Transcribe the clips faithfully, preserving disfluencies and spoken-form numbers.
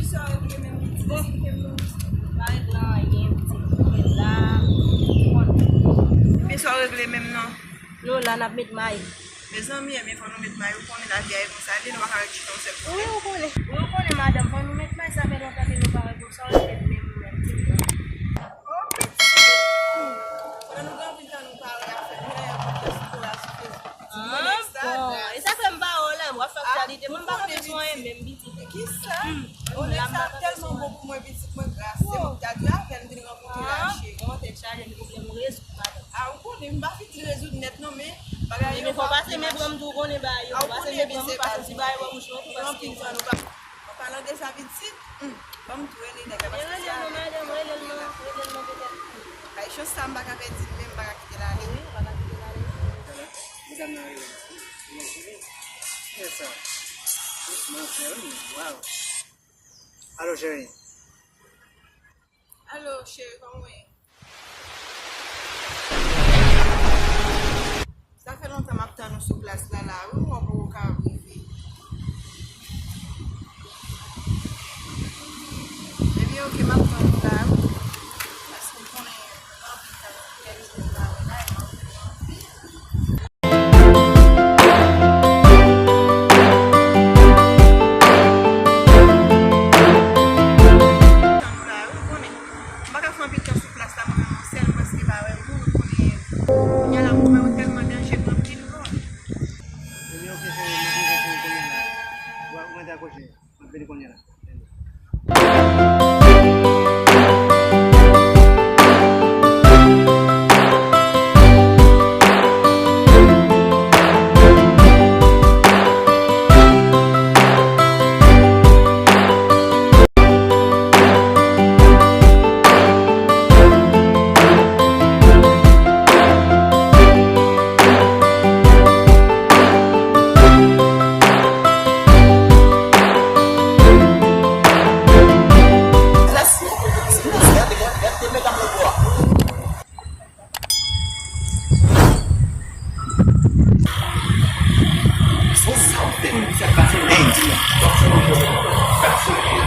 Sa w regle menm pitit, esplike m non. Pa regle anyen, pitit, mwen la. Ou konn. Men sa w regle menm non. Nou la, n ap met may. Mezanmi, ebyen, fò nou met may, ou konnen lavi a e konsa l ye, nou pa ka ret chita yon sèl kote. Wi, ou konnen. Wi, ou konnen, madanm, fò nou met may, sa fè lontan ke nou pa wè, pou sa w regle menm, menm, pitit. Oh, pitit. Pandan nou gen anpil tan nou pa wè, afè nou la, yon podcast pou la sou Facebook. Ah, bon. E sa fè m pa wè w la, m w ap fè aktyalite. Mwen m pa konn bezwen anyen menm, pitit. Kisa? Hmm. O nèg sa tèlman bon pou mwen, pitit mwen, gras. Se mwen ki ta di avè l, m vin rankontre la, cheri. Mwen tèt chaje, m pwoblèm rezoud, madanm. Ah, ou konnen, m pa fin di rezoud nèt, non, men bagay yo pa oke. Men fò pase men pran m tou, ou konnen bagay yo. Fò pase men pran m, pase ti bagay bò bouch mwen tou, paske anpil tan nou pa. An palan de sa, pitit, hmm, ban m tou rele nèg la, paske se avè l. Rele l non, madanm, rele l non, rele l non, petèt. Ay, chans sa, m pa ka pèdi l, men m pa ka kite l ale. Wi, ou pa ka kite l ale. Medam nan rele m. Imajine. Kiyès sa? Manzè, wi, waw. Alo, cheri. Alo, cheri, kòman w ye? Sa fè lontan m ap tann ou sou plas la, la, wi, mwen poko ka rive. Ebyen, oke, m ap tann ou la, wi. Paske m konnen anpil tan m ap fè m pa wè la, e m ap tann ou anpil. Tann ou la, wi, ou konnen. M pa ka fè anpil tan sou plas la, mwen menm, yon sèl, paske pa wè moun, ou konnen. Kounye a la, mwen wè tèlman danje, pran pil vòl. Ebyen, oke, cheri, m ap rive pou ou kounye a la. Ou mande akòche. M ap vini kounye a la.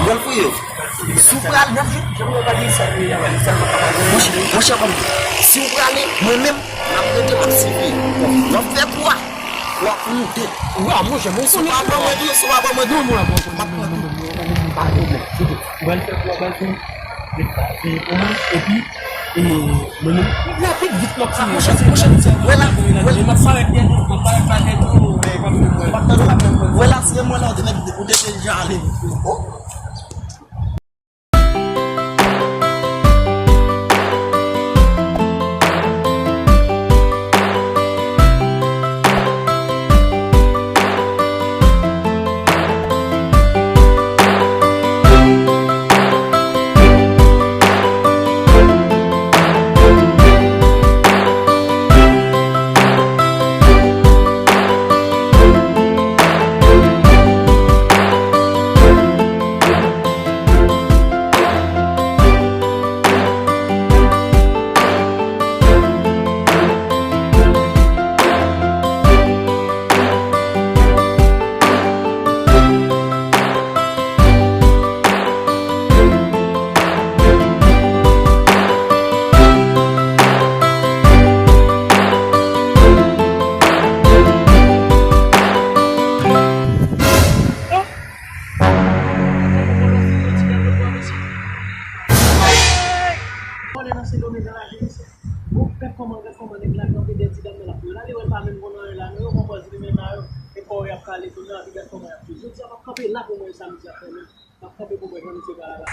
Mwen fouye. Si w prale, monchè, monchè, kòm si w prale, mwen menm, m ap rete, m ap swiv li. W ap fè twa. W ap monte. Wa, monchè, monchè. Si w pa pran mwen tou, si w pa pran mwen tou, m ap pran tou. Pa pwoblèm. Ou pral fè twa bagay pou mwen, epi, e, mwen menm, rapid, vit, m ap fini. Monchè, monchè, wè la, wè la. M ap parèt byento, m ap parèt byento. Wè la, se mwen la, ou te mèt, ou te deja ale. Oh. Vòlè nan Sendomeng nan lage misye. Bon, gad kòman, gad kòman nèg la kanpe dèyè ti dam nan, l ap rale, wè l pa menm konn anyen la, non, yo pran pòz li menm la, yo, e kò yo y ap kale kounye a, epi gad kòman y ap fè. Jodi a, m ap kanpe la pou m wè sa misye ap fè menm. M ap kanpe pou m wè jan misye pral la.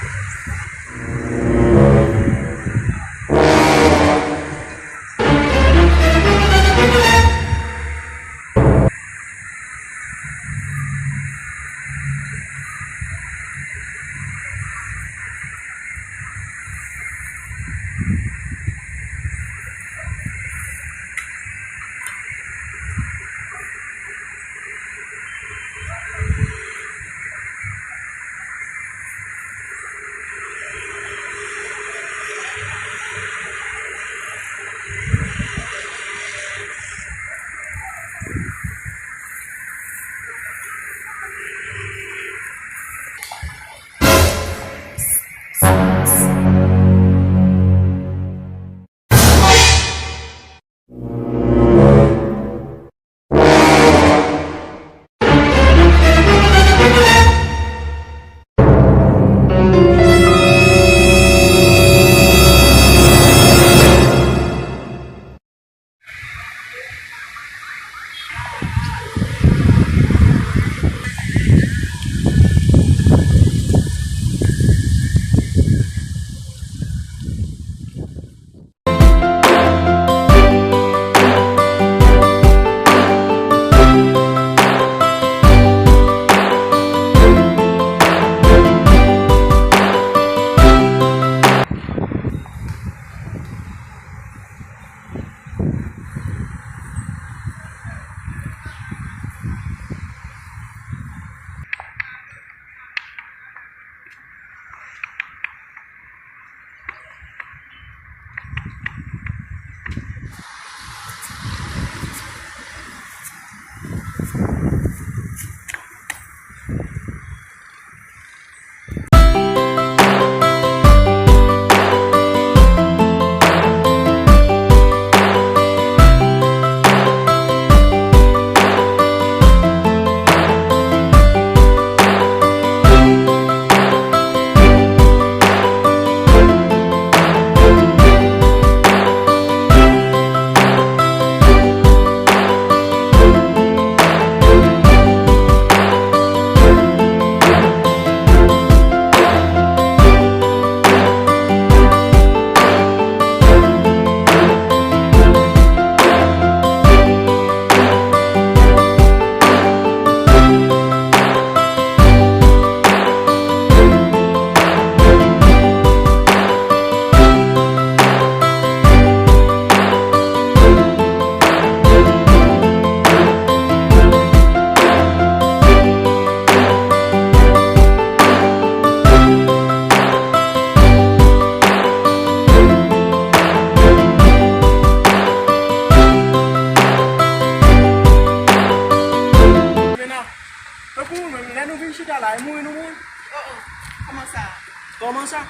Kòman sa?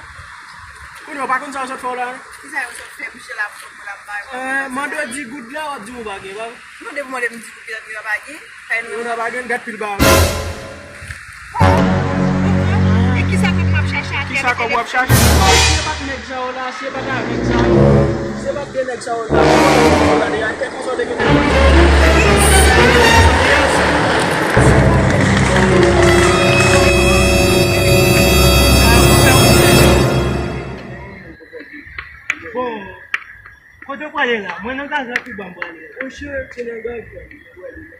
Kounye a, w pa konn sa yo sot fè w la, non? Kisa yo sot fè, misye la, pou sot pou l ap bay, w ap Eh, mande w di goud la, w ap di w pa gen, pa vre? Non, depi w mande m di goud la, yo pa gen. Kay nou yo pa gen, gad pil bagay. E kisa kòb m ap chache atè? Kisa kòb w ap chache? Si e pa t nèg sa yo la, si e pa t avèg sa yo, si e pa t de nèg sa yo la, gade, a kèk konsa w te gen. Bon, kote w prale la? Mwen nan gazè pi ba m prale. Monchè, se nan gazè m prale la.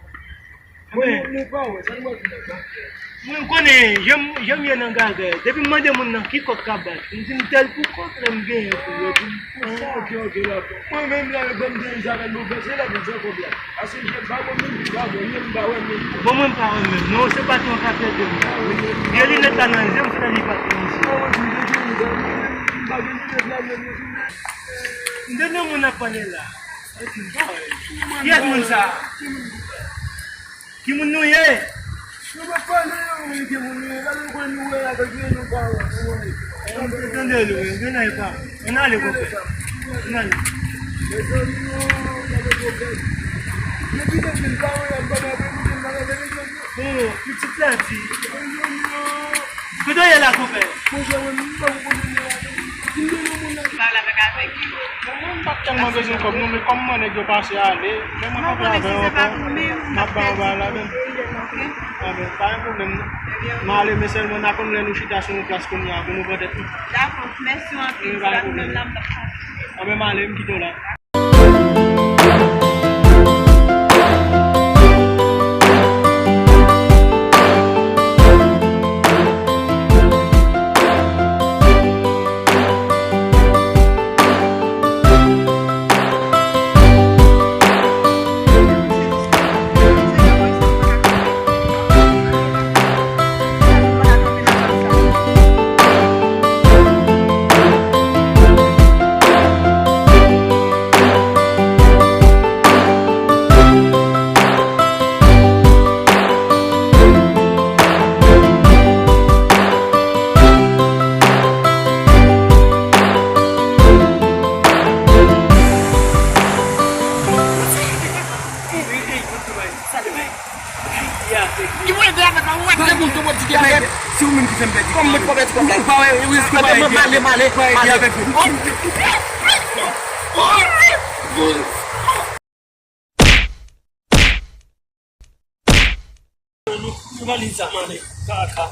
Mwen, mwen pa wè, sa nou wè ki nan gazè. Mwen konnen, jan m, jan m ye nan gazè, depi m mande moun nan ki kòb k ap bat, m di m tèl pou kòb, lè m genyen pou yo, epi m, ah, ok, ok, dakò. Mwen menm la, yo ban m de Izarèl, nou vèse la, pou fè kòb la. Paske je pa bon menm, li pa bon, li menm pa wè menm. Bon, mwen pa wè menm, non, se pa yon ka pèdi m. Vye linèt la nan je m, fè li pa pran isit. Ah, mwen di, m te gen linèt la, mwen di, m te gen moun ap pale la. Kiyès moun sa? Ki moun nou ye? Nou pa pale yo, wi, ki moun nou ye. Gade nou konnen nou wè la, gade nou pa wè, nou wè. Tande li, wi, gen nan epa. Ann ale, konpè. Ann ale. Mezanmi, non, gade pwoblèm. Yo kite vin pa wè, m pa wè, m pa wè, m pa wè. Bon, pitit la di. Mezanmi, non. Kote w ye la, konpè? Monchè, mwen, m pa konn kote m ye la. M te nan mond la. Pale avèk avèg. Mwen, m pa t tèlman bezwen kòb, non, men kòm mwen, nèg yo pase ale, men mwen kanpe avè yo ankò. M ap ba w ba ladann. Anben, pa gen pwoblèm, non. M ale, men sèlman n a konn lè nou chita sou yon plas kounye a, pou nou pran tèt nou. Dakò, mèsi anpil. Anben, m ale, m kite w la. Ki mwen te avèk la, ou wè ki moun tou mwen di te avèk. Si ou menm ki fè m pèdi. Kòm mwen pa pèdi kòb la. Ou pa wè, wi, si pa wè, male, male, male avèk ou. Sou valise sa, male. Kaka.